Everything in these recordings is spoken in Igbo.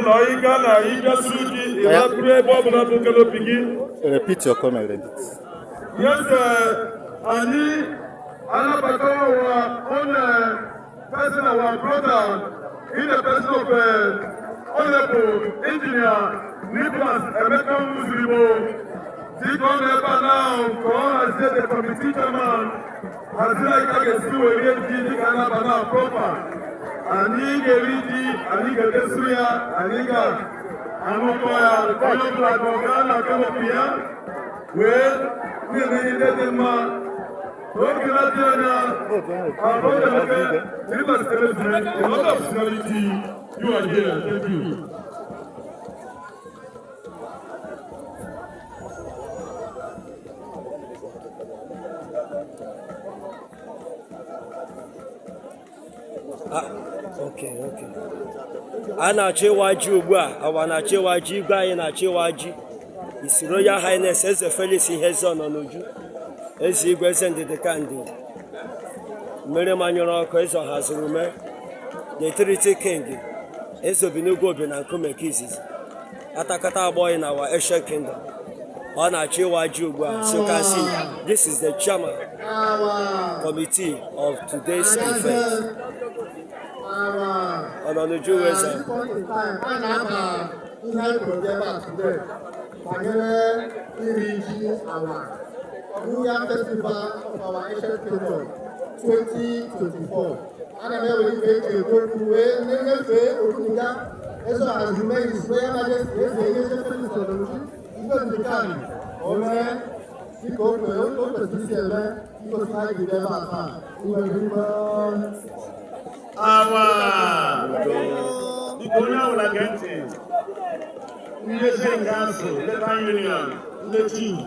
Na ị gaa na ịbịasuru ji, ịlakwuru ebe ọ bụla bụ canopy gị. Repeat your comment. Repeat. Yes, anyị anabata our own person, our brother, in the person of Honorable Engineer Nicholas Emeka Muzuribo. Dịka ọ nọ ebe a now ka ọ hazie the committee chairman, hazie anyị ka a ga-esi wee rie ji dịka a na-aba na proper. Anyị ga-eri ji, anyị ga-edesuru ya, anyị ga-aṅụkọ ya. Onye ọbụla ka ọ gaa na canopy ya wee na-eme ihe ndị dị mma. N'oge na-adịghị anya, our brother Emeka Nicholas Emezue, a lot of seniority, you are here. Thank you. Okay. A na-achọ ịwa ji ugbu a. Awa na-achọ ịwa ji, igwe anyị na-achọ ịwa ji. His Royal Highness Eze Felix Iheze Ọnọnuju, Eze Igwe, Eze Ndịdịkandị, mmiri manyụrụ ọkụ, Eze Ọhaziri Ume, the Trinity King, Eze Obinugwu Obi na nkume nke izizi, atakata agbọghị na our ancient kingdom. Ọ na-achọ ịwa ji ugbu a. So you can see, this is the chairman committee of today's event. Ọnọnuju Eze. At this point in time, a na-aba ihe anyị kwuru ebe a today banyere iri ji awa, New Yam Festival of our ancient kingdom 2024. Ana m ewe ife eji ekwu okwu wee na-enyefee Otuga Eze Ọhazume, His Royal Majesty Eze Eze Felix Ononuju Igwe Ndikani, o mee dịka o kwesịrị isi eme igosi ha ji ebe a taa. Igwe biko. Awa, biko, onye ọbụla gee ntị. Ndị eze council, ndị town union, ndị chief,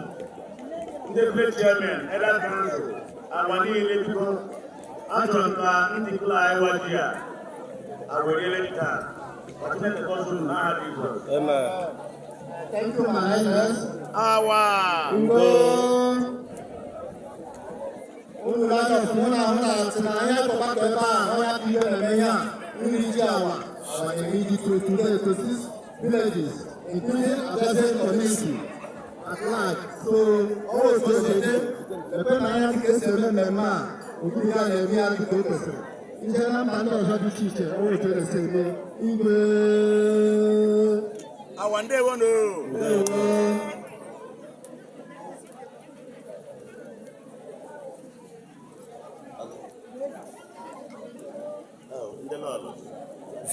ndị village chairman, elder council, awa niile, biko, achọrọ m ka ndị kụlọ anyị wa ji a aweriele taa. Ka Chineke gọzie unu n'aha Jizọs. Amen. Thank you, my highness. Awa. Ngo. Unu na-anya ọfụma na ahụ na asị na anyị akọgbakọ ebe a ọ ya bụ ihe na-eme ihe a, iri ji awa. Awa na-eri ji to today to six villages, including adjacent community at large. So ọ bụ otu o si dị. Lekwe na anya dịka esi eme mmemme a, Ogumiga na-eme ya dịka o kwesịrị. Ije na mba ndị ọzọ dị iche iche, ọ bụ otu e si eme. Igwe. Awa, ndewonu. Ndewo. Ndị lọlọ.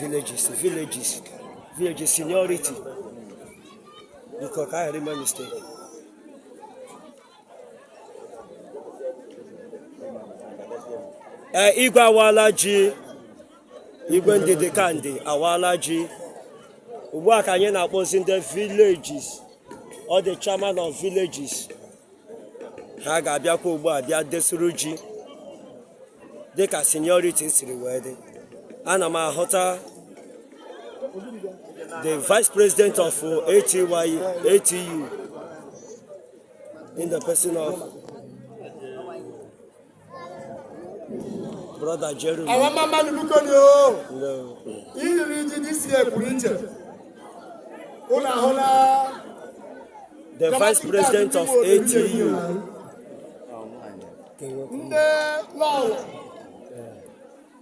Villages, villages, villages seniority, biko, ka a ghara ime mistake. Ee, igwe awaala ji. Igwe Ndịdị Kandi awaala ji. Ugbu a ka anyị na-akpọzi ndị villages, ọ dị chairman of villages, ha ga-abịakwa ugbu a bịa desuru ji dịka seniority siri wee dị. Ana m ahụta the vice president of ATY, ATU, in the person of Brother Jeremy. Àwọn mmadụ, biko ni o. No. Iri ji dị si pụrụ iche, ụnụ ahụla. The vice president of ATU. Ndị lọlọ,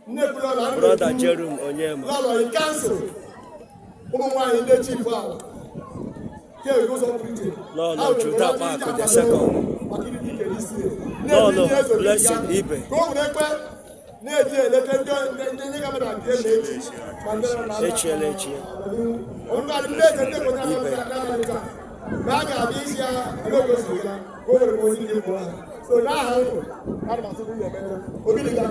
nne lọlọ. Brother Jerome Onyema. Lọlọ in council, ụmụ nwaanyị ndị chief ahụ ke ụzọ pụrụ iche. Lọlọ Judah Park the second. Lọlọ Blessing Ibe. Ka o were ekwe na-eji eleta ndị ga-abịa nke eme echi ma ndị nọ na Echiela echie. Ndị eze ndị obodo Ibe. Na a ga-abịa isi ya ebe o kwesịrị ya ka o were ozi ndị pụọ ha. So n'aha ụnụ, ana m asị unu emeka obi dị ga.